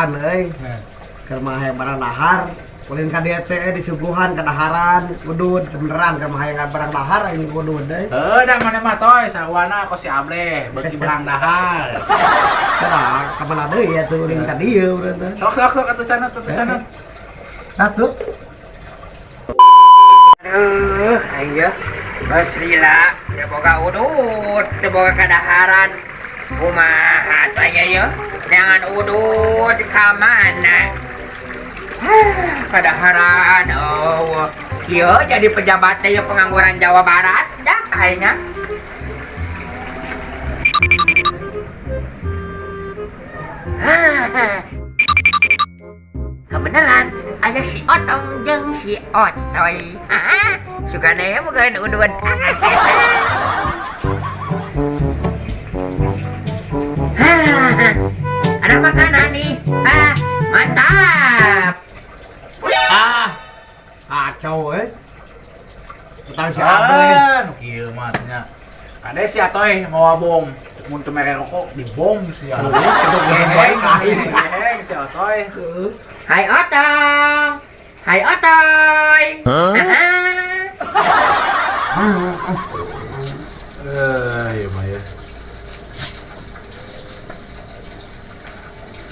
Beneran euy. Keur mah hayang barang dahar, ulin ka dieu teh disuguhan kadaharan, udud beneran keur mah hayang barang dahar aing udud deui. Heuh da maneh mah toy sarwana kos si Ableh beuki barang dahar. Tah, ka mana deui atuh ulin ka dieu urang teh. Sok sok sok atuh cenah atuh cenah. Satu. Aduh, aing ya. Geus lila, teu boga udud, teu boga kadaharan. Kumaha atuh aing ya? Jangan udud ka mana? Kadaharan, oh. Kieu jadi pejabat teh ya pengangguran Jawa Barat, dah aing nya. Kebenaran, aya si Otong jeung si Otoy. Sugana boga udud. Ada makanan nih. Mantap. Ah. Kacau euy. Utang si Ableh. Ah, nu kieu mah nya. Kade si Atoy mawa bom. Mun teu mere rokok dibom sia. Geheng, geheng si Otoy. Hai Otong. Hai Otoy. Iya mah ya.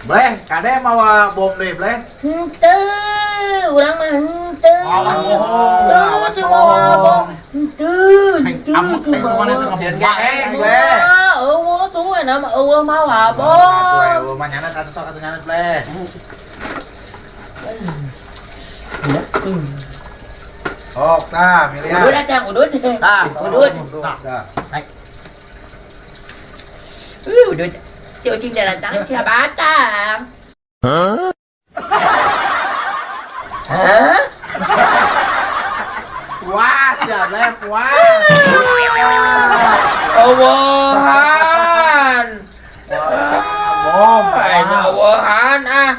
Bleh, kade mawa bom deui, Bleh. Henteu, urang mah henteu. Awas bohong, Henteu, awas teu mawa bohong. bom. Henteu, henteu Amak teu teh mawa. mana teh sieun geheng, Bleh. Ah, eueuh tuh euna mah eueuh mawa Atuh bom. eueuh mah nyanet atuh sok atuh nyanet, Bleh. Sok tah, milihan. Udud atuh udud. Tah, Udud. Tah. Udud. Si ucing jalan tangan sia batang. Hah? Hah? Puas ya, Bleh, puas. Eueuhan. Bom. Aing eueuhan ah.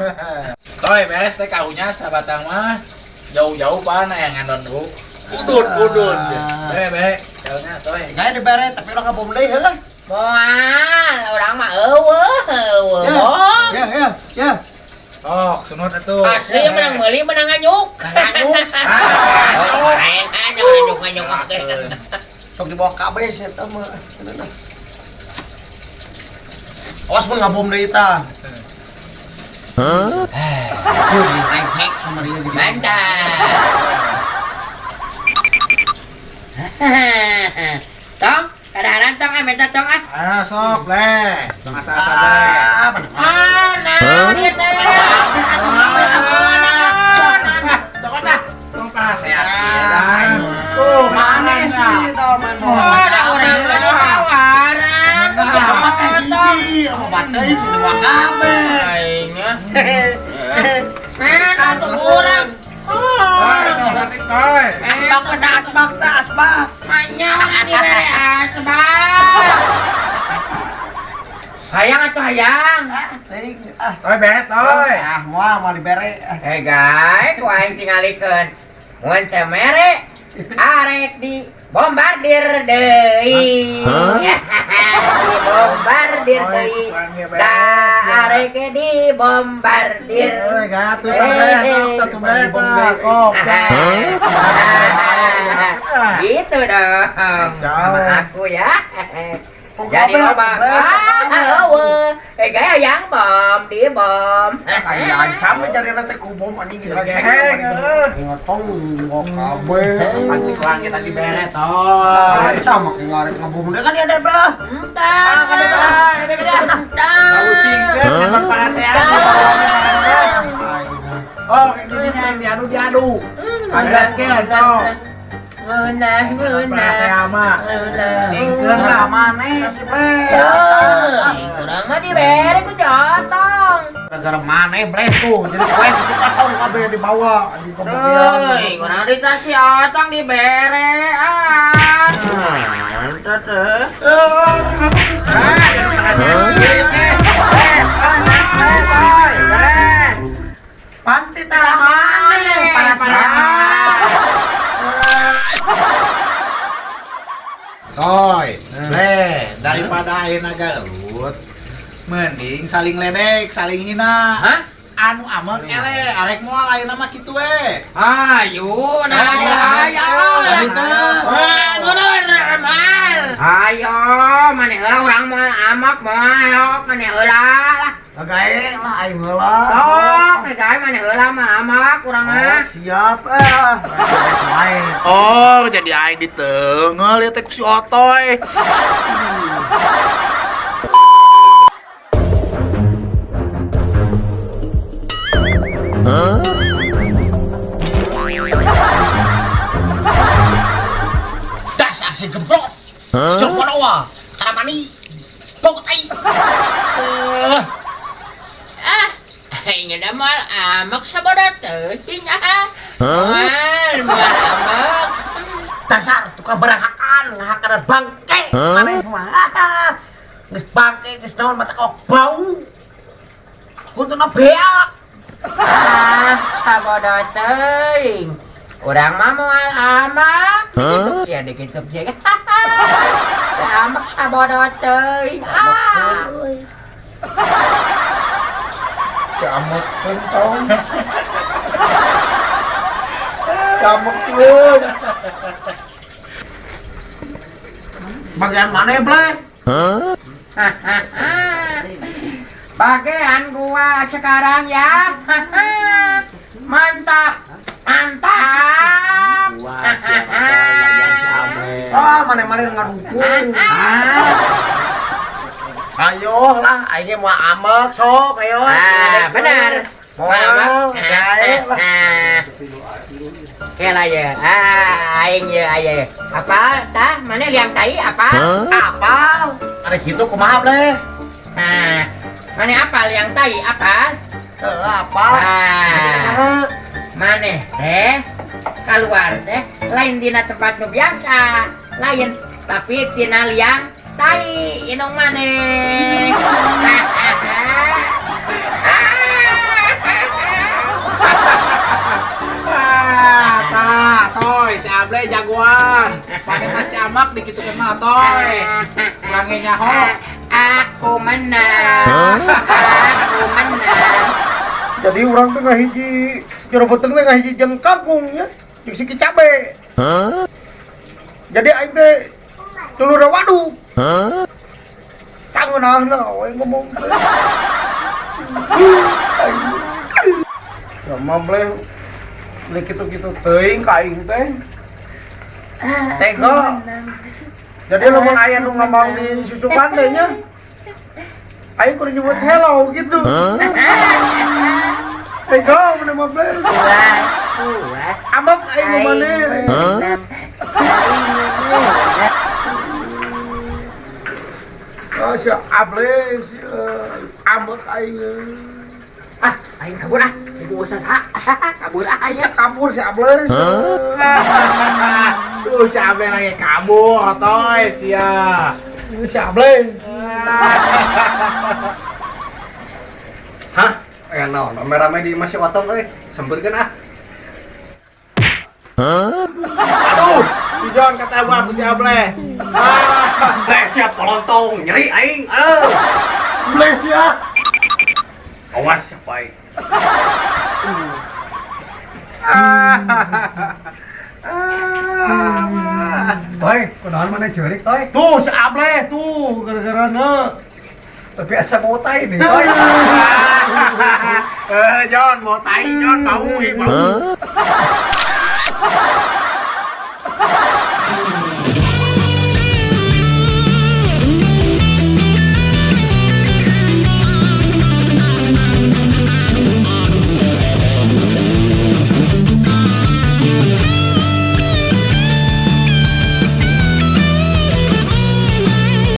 Toy, beres teh kaunya sabatang mah. Jauh-jauh pan aya ngandon dulu. Udud, udud. Be, be, kaunya toy. Gaya dibere tapi ulah ngabom deui heuh. Moal, urang mah eueuh, eueuh bom. Ya, ya, ya. Sok, sunut atuh. Asli menang meuli menang nganyuk. Nganyuk. Ah, Aing nganyuk nganyuk oke. Sok dibawa kabeh sia eta mah. Awas mun ngabom deui tah. Rengek sama dia jadi. Mantap. Tong, kadaharan tong ah minta tong ah. Ah, sok, Bleh. Tong asa-asa, Bleh. Ah, bener. Ah, naon ieu teh? Atuh mah Ah, tong dah. Tong paseat ieu dah. Tuh, Mana sih tah main Oh, da urang mah ditawaran. Obat teh hiji, obat deui dibawa kabeh. Aing ah. Men atuh urang. Toy, tong toy. Asbak teh asbak teh asbak. Manyang dibere asbak. Hayang atuh hayang. Ah, teuing ah. Toy, bere, toy. Ah, moal moal dibere. Eh guys, ku aing tingalikeun. Mun teu mere arek di bombardir deui. Dibombardir deui. Da arek di bombardir. Toy, gatuh tah, Bleh. Tok, atuh, Bleh, tah. Kok. Gitu dong. Sama aku ya. Jadi loba. Ah, eueuh. Eh gaya yang bom, di bom. Kayak ancam cari teh ku bom anjing gitu. Geheng, heuh. Ngotong ngok kabeh. Pancing kurang kita dibere, toy. Ancam make ngarep ngabom deui kan ya deh, Bro. Entah. Entah. Tahu singkeun nonton parasean. Oh, kayak gini nya yang diadu-diadu. Agaskeun sok. Ngeunah, ngeunah. Parasean mah. Ngeunah. Singkeun lah. Lah maneh si Bleh. Urang mah dibere ku si Otong. Gara-gara maneh Bleh tuh. Jadi kue itu potong kabeh dibawa anjing kemudian. Euy, urang ditah si Otong dibere ah. Entah teh. Ah, jadi parasean ieu teh. Eh, toy, beres. Panti tah maneh Parasean. Toy, Bleh, daripada ayeuna gelut, mending saling ledek, saling hina. Hah? Anu amek ele, arek moal ayeuna mah kitu we. Ayo, nah, ayo, ayo, mana heula urang moal amak moal, mana heula lah. Gae lah aing heula. Sok, gae mana heula mah amak urang mah. Siap eh. Oh, jadi aing diteunggeul ieu teh ku si Otoy. Huh? Das asih gembrot. Jempol wa, karamani. Bau tai. Ah, aing da moal amak sabodo teuing ah. Moal, moal amak. Dasar tukang berahakan, ngahakan bangke. Maneh mah. Geus bangke geus naon mata kok bau. Kuntuna beak. Ah, sabodo teuing. Urang mah moal amak. Dikituk ya, dikituk ya. Amak sabodo teuing. Ah. Camekkeun tong. Camekkeun. Bagian mana, Bleh? Huh? Bagian gua sekarang ya. Mantap. Mantap. Wah, siap bagian si Abre. Ah, mana-mana ngadukung. Ah. Ayo lah, aing mau amek sok, ayo. Ah, benar. Mau amek, gae lah. Oke lah ya. Ah, aing ya, ayo. Apa? Tah, mana liang tai apa? Apa? Ada gitu kumaha, Bleh? Nah, mana apa liang tai apa? Apa? Ah, mana teh? Keluar teh lain dina tempat nu biasa, lain tapi tina liang tai inung maneh. Ah, tah, Toy, si Able jagoan. Pane pasti amak dikitukeun mah, Toy. Ulange nyaho. Aku menang. Aku menang. Jadi urang teh ngahiji jero beuteung teh ngahiji jeung kangkung nya, jeung siki cabe. Huh? Jadi aing teh tulur waduk. Huh? Sangeunahna we ngomong teh. Sama Bleh beli kitu-kitu teuing ka aing teh. Tega. Jadi lamun aya nu ngomong di susukan teh nya, aing kudu nyebut hello gitu. Huh? Tega mun mah Bleh. Puas, puas. Amek aing mah maneh. Huh? Oh, si Able, si amek aing. Ah, aing kabur ah. Ibu usah kabur ah ya. Kabur si Able. Tuh si Able lagi kabur, Toy, sia. Si Able. Hah? Aya naon? Rame-rame di masih otong euy. Sampeurkeun ah. Huh? Aduh, si John kata ku si Able. Ah, Bleh siap polontong, nyeri aing. Aduh. Bleh sia. Awas siapa aing. Toy, kunaon maneh ceurik toy? Tuh si Able tuh gara-garana. Tapi asa mau tai nih. Toy. John, mau tai, John, bau, bau. Huh?